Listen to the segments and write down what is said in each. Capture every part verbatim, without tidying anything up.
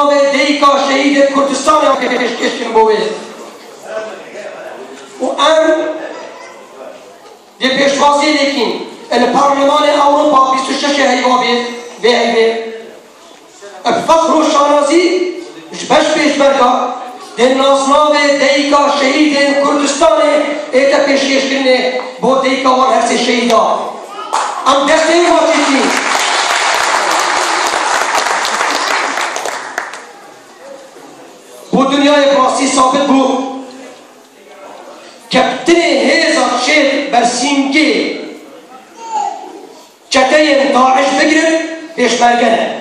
navê Dayika Şehîdên Kurdistanê pêşkêş kirin bo wê. Û em dê pêşwaziyê lêkîn li Parlemanê Ewropa bîst û şeş heyva bê, vê heyvê. Bi fexr û şanazî ji beş pêşmerga dê nasnavê Dayika Şehîdên Kurdistanê ête pêşkêşkirinê bo dayika wan her sê şehîda. Em destê wê maçî dîn. Bo dinyayê bi rastî sabit bû ke bi tinê hêza şêr bersîngê çeteyên DAIŞ bigirin, pêşmerge ne.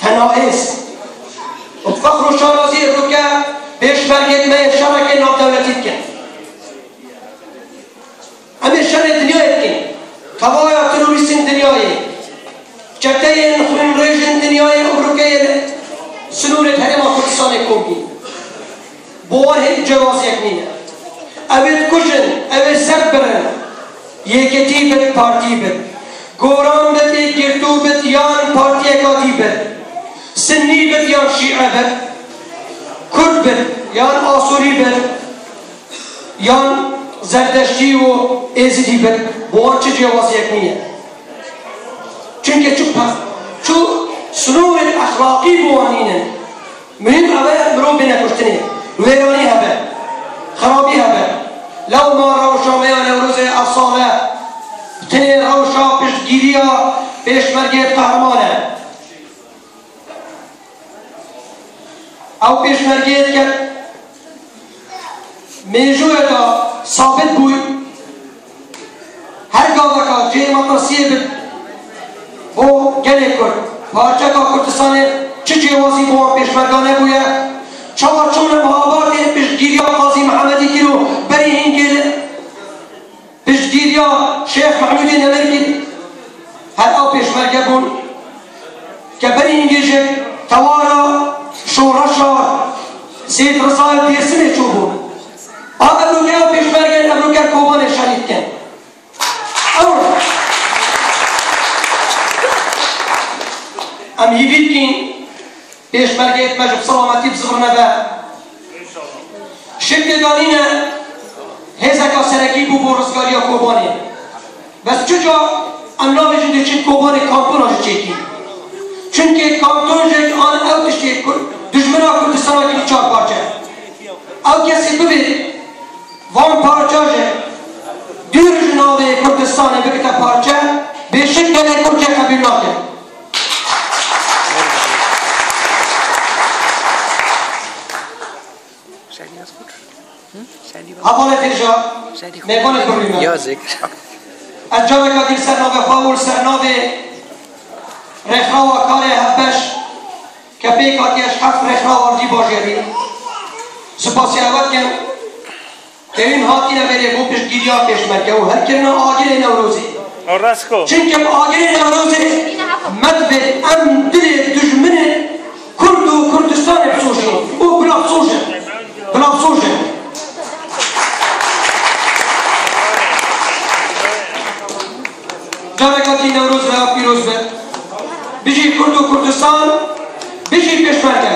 Tenahêz. Û fexr û şanazî evroke pêşmergê me yê şerekê navdewletî dikin. Em ê şerê dinyayê bikin. Tevaya terorîstên dinyayê, çeteyên xwînrêjên dinyayê û rûkeyên sinûrê di Herêma Kurdistanê kom bîn. Bo wan hêj cewaziyek nîne. Ew ê dikujin, ew ê ser birin. Yeketî bit, partî bit. Goran bit, ê girtû bit, yan partiyeka dî bit. Sinnî bit, yan şîe bit. Kurd bit, yan asûrî bit. Yan zerdeştî û êzidî bit, bi wan çi cêwaziyek nîne. Çunke çi pe-, çi sinûrên exlaqî bi wan nîne. Muhîm ew e mirov bêne kuştinê, wêranî hebe, xerabî hebe. Lewma rewşa me ya Newrozê ev sal e, tenê rewşa piştgîriya pêşmergê qehreman e. Ew pêşmergeyê diket mêjûyê de sabit bûy, her gaveka cihê metirsiyê bi bo gelê Kurd, parçeka Kurdistanê çi cêwazî bo wan pêşmerga nebûye, çawa çûne Mahabadê piştgîriya Qazî Mihemedî kir û berî hingê li Piştgiriya Şêx Mehmûdê Nemir kir, her ew pêşmerge bûn ke berî hingê jî tewara şoreşa Seyîd Rizayê Dêrsimê çûbûn. A evroke ew pêşmerge, evroke Kobanê şerî dikin. Ew em hîvî dikîn. Pêşmergeyê me ji bi selametî bi zivir nebe. Şik tê de nîne, hêzeka serekî bû bo rizgariya Kobanê. Bes çi ca em nabêjin dê çin Kobanê kantona ji çêkî. Çunkê kanton jî an ew tiştê Kur-, dijmina Kurdistana kir çar parçe. Ew kesê bibê van parça jî dûr ji navê Kurdistanê bikite parçe, bêşik gelê Kurd jê qebûl nake. Hevalê têja, mêvanê birî me. Yazık. Ez careka dî li ser navê xwe û li ser navê rêxrawa karê hevbeş ke pêk hatiye ji heft rêxrawa li vî bajêrî spasiya we dikim. Ke hûn hatine vêrê bo piştgiriya pêşmerge û herkirina agirê Newrozê. Orasko. Çimkî bi agirê Newrozê me divê em dilê dijminê Kurd û Kurdistanê bisojin û bila bisojin. Bila bisojin. Careka dî Newroz ve pîroz be. Bijî Kurd û Kurdistan, bijî pêşmerge.